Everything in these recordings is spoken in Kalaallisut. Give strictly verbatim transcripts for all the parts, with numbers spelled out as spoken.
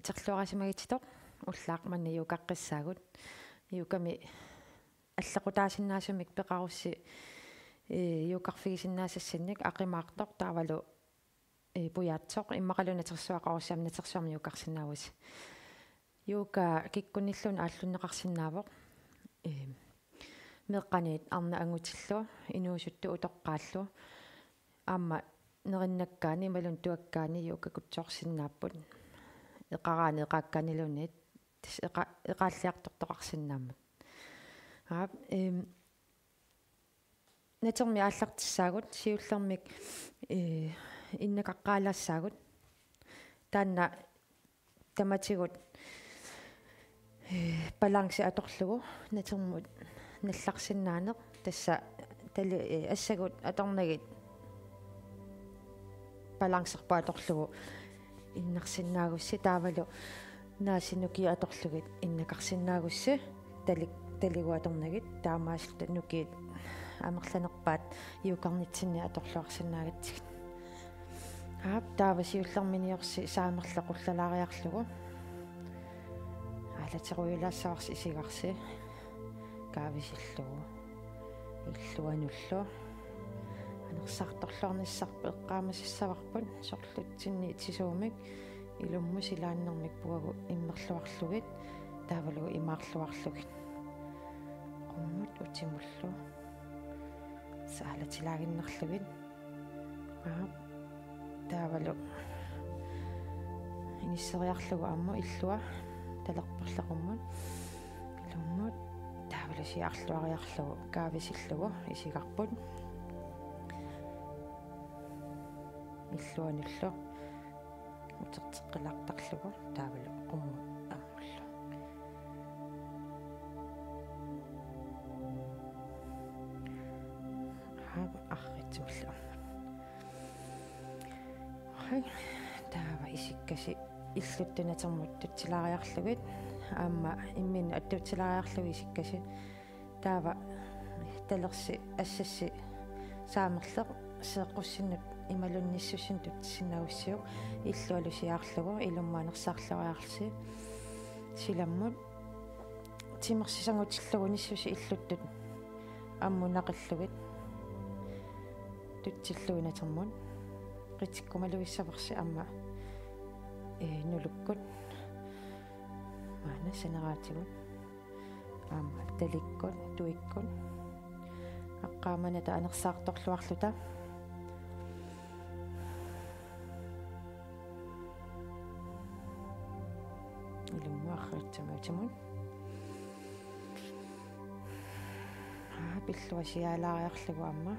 Serluarisimagititoq ullaaq manna yogaqqissaagut. Yogami allequtaasinnaasumik peqarussi, ee, yogarfigisinnaasassinnik aqimaartoq taavalu, ee, pujaatsoq immaqalu natersuaqarussi aamma natersuarmi yogarsinnaavusi. Yoga kikkunnilluunniit aallunneqarsinnaavoq. Ee, meeqqaniit arnat angutillu, inuusuttut utoqqaallu. Aamma nerinnakkaanni imaluunniit tuakkaanni yogakutsoorsinnaapput. Eqaraanni eqaakkaanniluunniit tassa eqa-, eqaalliartortoqarsinnaammata. Aap, eem, natermi aallartissaagut siullermik, ee, innakaqqaalaassaagut. Taanna tamatigut, ee, balanci atorlugu natermut nallarsinnaaneq tassa tali-, ee, assagut atornagit balancerput atorlugu innarsinnaagussi taavalu naasi nukiit atorlugit innakarsinnaagussi talik-, taligut atornagit taamaasilluta nukiit amerlanerpaat yogarnitsinni atorluarsinnaagatsigit. Aap, taava siullerminiorsi saamerleq qullalaariarlugu. Aalaterujulaassavarsi isigarsi. Kaavisillugu. Illuanullu. Anersaartorluarnissarput eqqaamasassavarput sorlutsinni itisuumik ilummut silaannermik puagut immerluarlugit taavalu imaarluarlugit. Qummut utimullu. Saalatilaaginnarlugit. Aap. Taavalu inisseriarlugu ammut illua talerperleq qummut. Ilummut taavalu siaarluariarlugu kaavisillugu isigarput. Illuanullu uterteqqilaartarlugu taavalu qummut ammullu. Aap, arriitsumillu ammut. Hej. Taava isikkasi illuttut natermut tutsilaariarlugit. Aamma imminnut attutsilaariarlugit isikkasi. Taava talersi assassi saamerleq seeqqussinnut imaluunniit nissussinnut tutsissinnaagussiuk illualu siaarlugu ilummut anersaarluariarlusi silammut timersisangutillugu nissusi illuttut ammut naqillugit tutsillugu natermut. Qitikkumalugissavarsi aamma, ee, nulukkut. Maanna saneraatigut. Aamma talikkut, tuikkut. Aqqaamanata anersaartorluarluta. Ilummut arriitsumik utimut. Aap, illua siaalaariarlugu aamma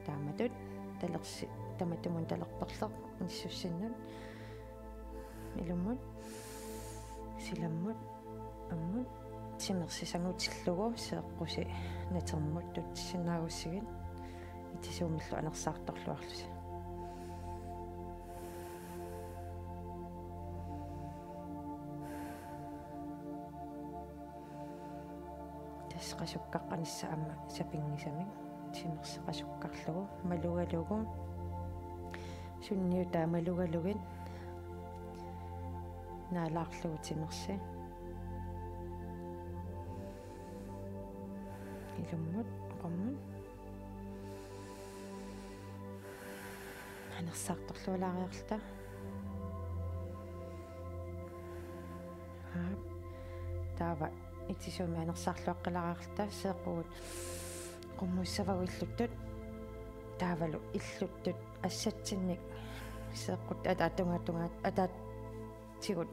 taamatut talersi-, tamatumunnga talerperleq nissussinnut ilummut silammut ammut timersisangutillugu seeqqusi natermut tutsissinnaagussiuk itisuumillu anersaartorluarlusi. Tassa qasukkaqqanissaq aamma sapinngisamik timersoq qasukkarlugu malugalugu sunniutaa malugalugit naalaarlugu timersi. Ilummut, qummut. Anersaartorlualaariarluta. Aap. Taava itisuumik anersaarluaqqilaariarluta seeqqugut qummussavagut illuttut. Taavalu illuttut assatsinnik seeqquttut ataata tungaatigut ataatsigut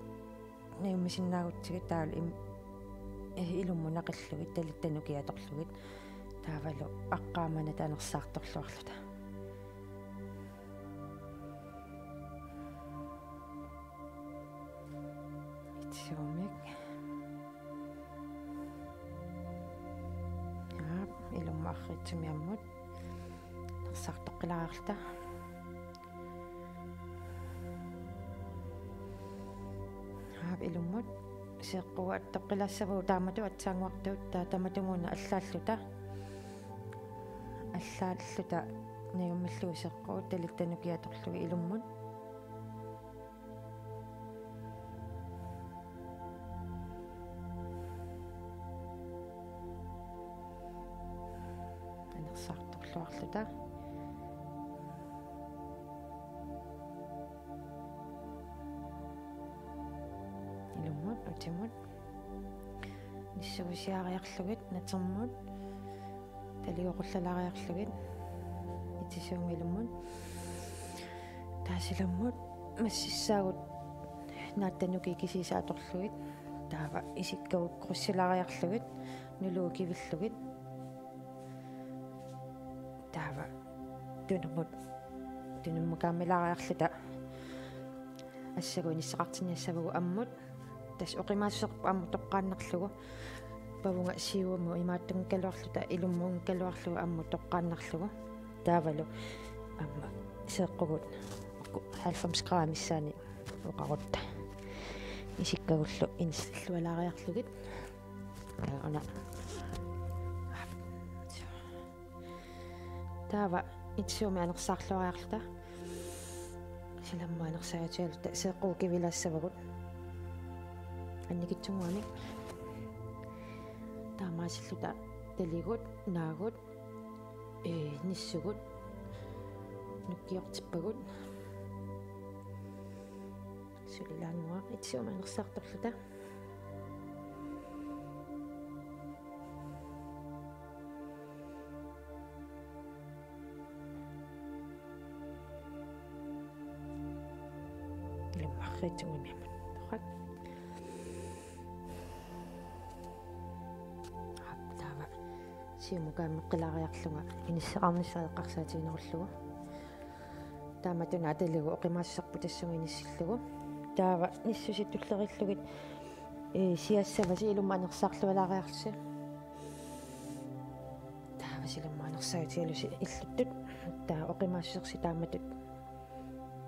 najummisinnaagutsigu taavalu im-, eh, ilummut naqillugit talitta nukiit atorlugit. Taavalu aqqaamanata anersaartorluarluta. Itisuumik. Aap, ilummut arriitsumik ammut. Anersaartoqqilaariarluta. Aap, ilummut. Seeqqugut attoqqilaassavagut taamatut aatsaannguartut, taava tamatumuuna allaalluta. Allaalluta najummillugu seeqqugut talitta nukiit atorlugit ilummut. Inissilluarluta. Ilummut, utimut. Nissuusiariarlugit, natermut. Taligoqullalaariarlugit. Itisuumik ilummut. Taava silammut. Massissaagut. Naattanukii kisiisa atorlugit. Taava isikkagut kryssilaariarlugit. Nuluukivillugit. Taava tunumut, tunummukaammilaariarluta assagut inisseqartinniassavagut ammut. Tassa oqimaassuserput ammut toqqaannarlugu. Pavunga siumut imaattunngikkaluarluta ilummuunngikkaluarlugu ammut toqqaannarlugu. Taavalu aamma seeqqugut halvfems grader missaani oqarutta. Isikkagullu inissillualaariarlugit. Taava una. Taava itisuumik anersaarluariarluta. Silammut anersaatigaluta seeqqugut kivilaassavagut. Annikitsunnguamik. Taamaasilluta taligut, naagut, ee, nissugut, nukkiortippagut. Suli ilaannguaq itisuumik anersaartorluta. Ilummut arriitsunnguamik ammut. Torrak. Aap, taava siumukaammeqqilaariarlunga inisseqarnissaq eqqarsaatiginerullugu. Taamatut una ataligu oqimaassuserput tassunga inissillugu. Taava nissusit tulleriillugit, ee, siassavasi ilummut anersaarlualaariarlusi. Taava silammut anersaatigalusi illuttut. Taava oqimaassusersi taamatut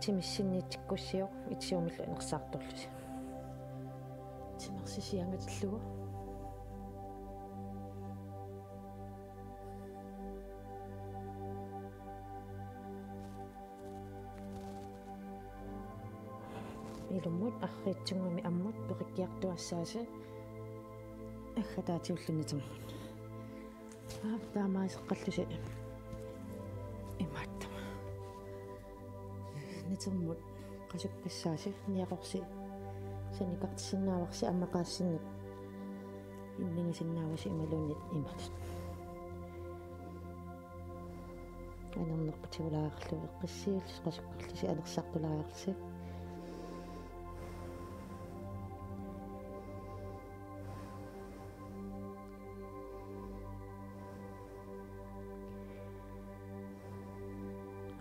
timersinniitsikkussiuk itisuumillu anersaartorlusi. Timersisiangatillugu. Ilummut arriitsunnguamik ammut peqikkiartuaassaasi aggataatigullu natermut. Aap, taamaaseqqallusi imaattama. Natermut qasukkassaasi niaqorsi sanikartissinnaavarsi aamma qaassinnik inningasinnaavasi imaluunniit imatut. Anernerput tigulaarlugu eqqissiillusi qasukkallusi anersaartulaarlusi.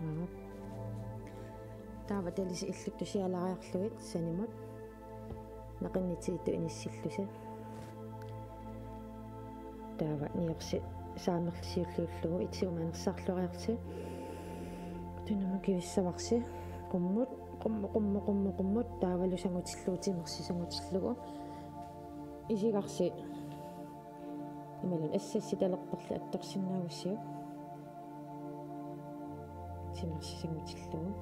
Aap. Taava talisi illuttut sialaariarlugit sanimut. Naqinnitsigittut inissillusi. Taava niorsi saamerlisiullugu itisuumik anersaarluariarlusi. Tunumut kivissavarsi. Qummut, qummut, qummut, qummut, qummut. Taavalu sangutillugu, timersi sangutillugu. Isigarsi. Imaluunniit assassi talerperle attorsinnaagussiuk. Timersi sangutillugu.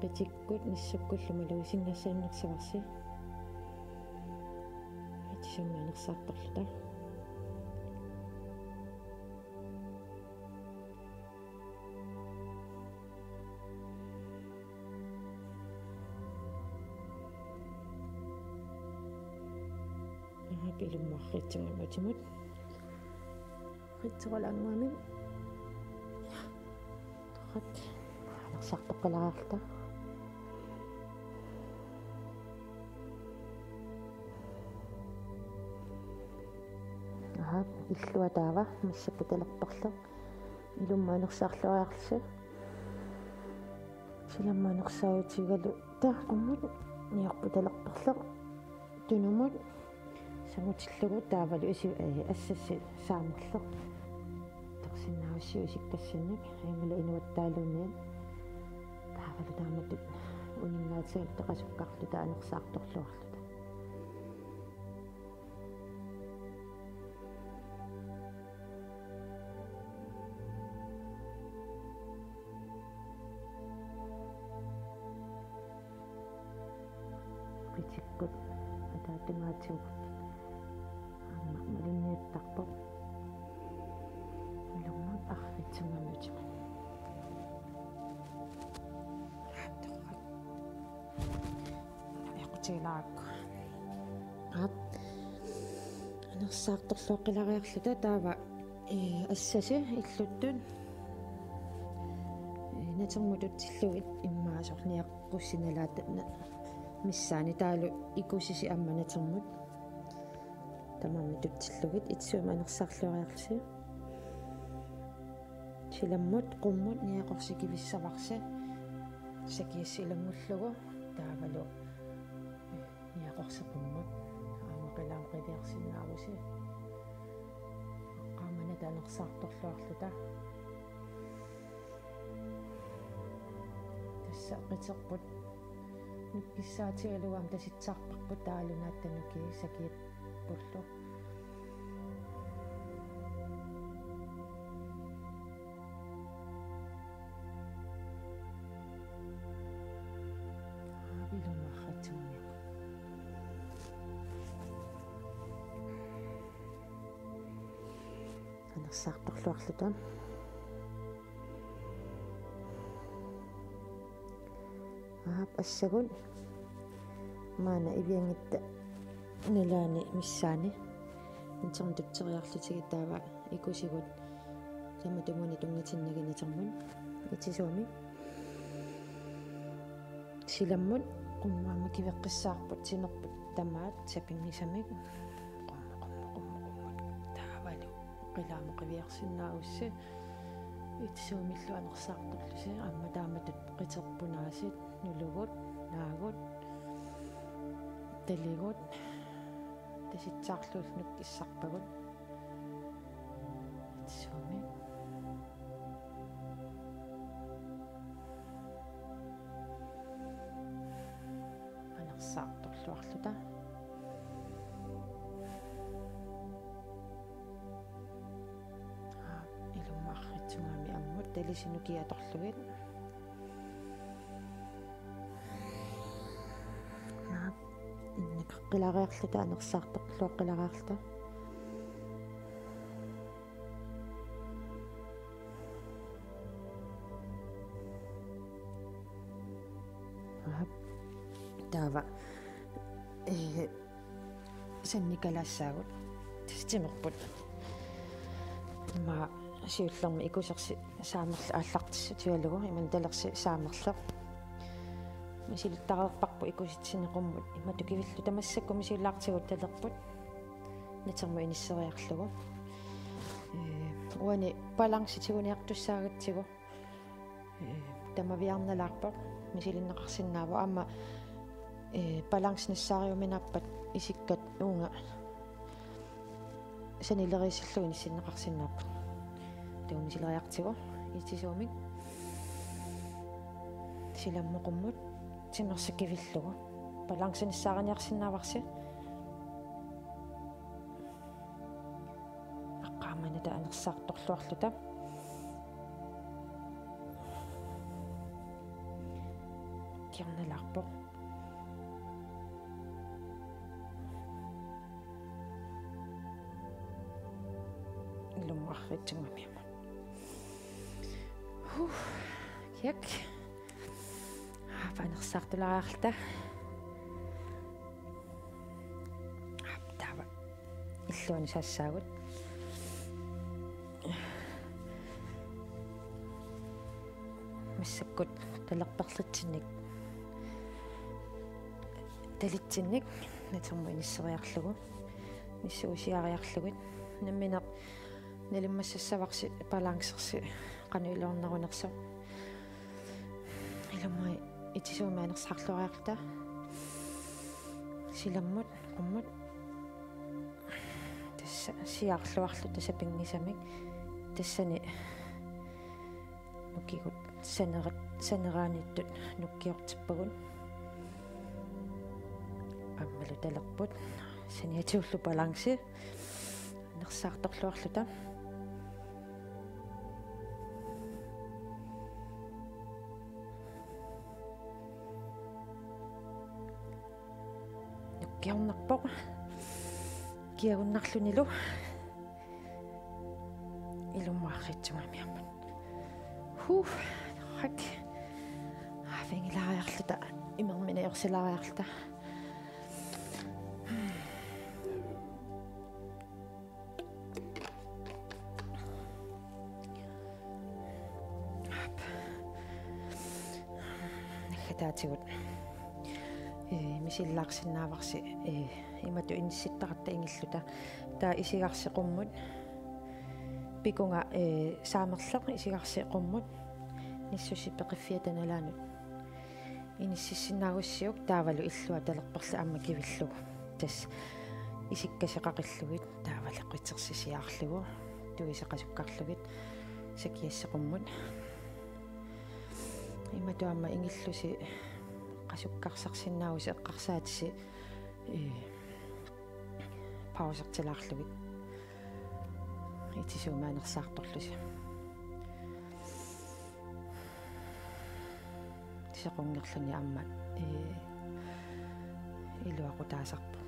Qitikkut nissukkullu malugisinnaassaannersavarsi. Itisuumik anersaartorluta. Aap, ilummut arriitsunnguamik utimut. Arriitsunnguamik. Torrak. Anersaartoqqilaariarluta. Aap, illua taava massakkut talerperleq. Ilummut anersaarluariarlusi. Silammut anersaarutigaluta qummut niorput talerperleq. Tunumut sangutillugu taavalu isi-, ee, assassi saamerleq. Attorsinnaagussiuk isikkassinnik, imaluunniit inuattaaluunniit. Taavalu taamatut uninngaatigaluta qasukkarluta anersaartorluarluta. Qitikkut ataatungaatigut aamma malunniuttarpoq. Ilummut arfitsugu Silaakku. Aap. Anersaartorluaqqilariarluta taava, ee, assasi illuttut, ee, natermut tutsillugit immaqa soorlu niaqqussinaalaata na-, missaani taavalu ikusisi aamma natermut. Tamarmik tutsillugit itsumi anersaarluariarlusi. Silammut qummut niaqorsikivissavarsi sakiassi ilanngullugu taavalu, ee, niaqorsi qummut aamma qilaamut qiviarsinnaavusi. Aqqaammanata anersaartorluarluta. Tassa qiterput nukkissaatigalugu aamma tasitsaarparput taavalu naatta nukii sakiappullu. Ilumaaqqitsunnguamik. Anersaartorluarluta. Aap, assagut maanna iviangitta nalaani missaani natermut tutseriarlutigit taava ikusigut tamatumuuna tunngatinnagit natermut itisuumik. Silammut qummut aamma kiveqqissaarput timerput tamaat sapinngisamik. Qummut, qummut, qummut, qummut. Taavalu qilaamut qiviarsinnaagussi. Itisuumillu anersaartorlusi aamma taamatut qiterput aasiit nulugut, naagut, taligut, tasitsaarlugit nukkissarpagut. Itisuumik. Anersaartorluarluta. Aap, ilumaaqqitsunnguamik ammut talisi nukii atorlugit. Aap, innakaqqilariarluta, anersaartorluaqqilariarluta. Aap. Taava, ee, sannikalaassaagut. Tassa timerput. Immaqa siullermik ikusersi saamerl-, aallartissutigalugu, imannak talersi saamerleq. Misilittareerparput ikusitsini qummut. Imatut kivilluta massakkut misililaartigut talerput. Natermut inisseriarlugu. Ee, uani balancit tiguniartussaagatsigu. Ee, tamaviaarnalaarpoq, misilinneqarsinnaavoq aamma, ee, balance nassaariuminaappat isikkat uunga sanileriissallugu inissinneqarsinnaapput. Taava misileriartigu itisuumik silammut qummut timersi kivillugu. Balance nassaariniarsinnaavarsi. Aqqaammanata anersaartorluarluta. Kiornalaarpoq. Ilumaaqqitsunnguamik. Huh. Kiak. Aap, anersaartulaariarluta. Aap, taava. Illuani saassaagut. Massakkut talerperlitsinnik. Talitsinnik. Natermut inisseriarlugu. Nissuusiariarlugit. Nammineq nalimmassassavarsi balancersi qanoq iluarnerunersoq. Ilumut itisuumik anersaarluariarluta. Silammut, qummut. Tassa siaarluarluta sapinngisamik. Tassani nukigut sanera-, saneraaniittut nukkiortippagut. Aammalu talerput. Saniatigullu balanci. Anersaartorluarluta. Nukkiornarpoq. Kiagunnarlunilu. Ilumaaqqitsunnguamik aamma. Huh, hak. Afigilaariarluta, imermik najorsilaariarluta. Naggataatigut, ee, misillaarsinnaavarsi, ee, imatut inissittaratta ingilluta. Taava isigarsi qummut. Pikunga, ee, saamerleq isigarsi qummut. Nissusi peqiffiata nalaanut. Inississinnaagussiuk taavalu illua talerperli aamma kivillugu. Tassa isikkaseqaqillugit taavalu qitersisiaarlugu. Tuiseqasukkarlugit sakiassi qummut. Imatut aamma ingillusi qasukkarsarsinnaavusi eqqarsaatisi, ee, pausertilaarlugit. Itisuumaanersaartorlusi. Sequnngerluni aamma, ee, iluaqutaasarpoq.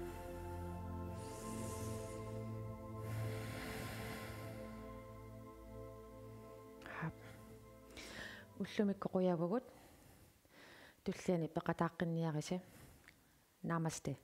Aap. Ullumikkut qujavugut. Tulliani peqataaqqinniarisi. Namaste.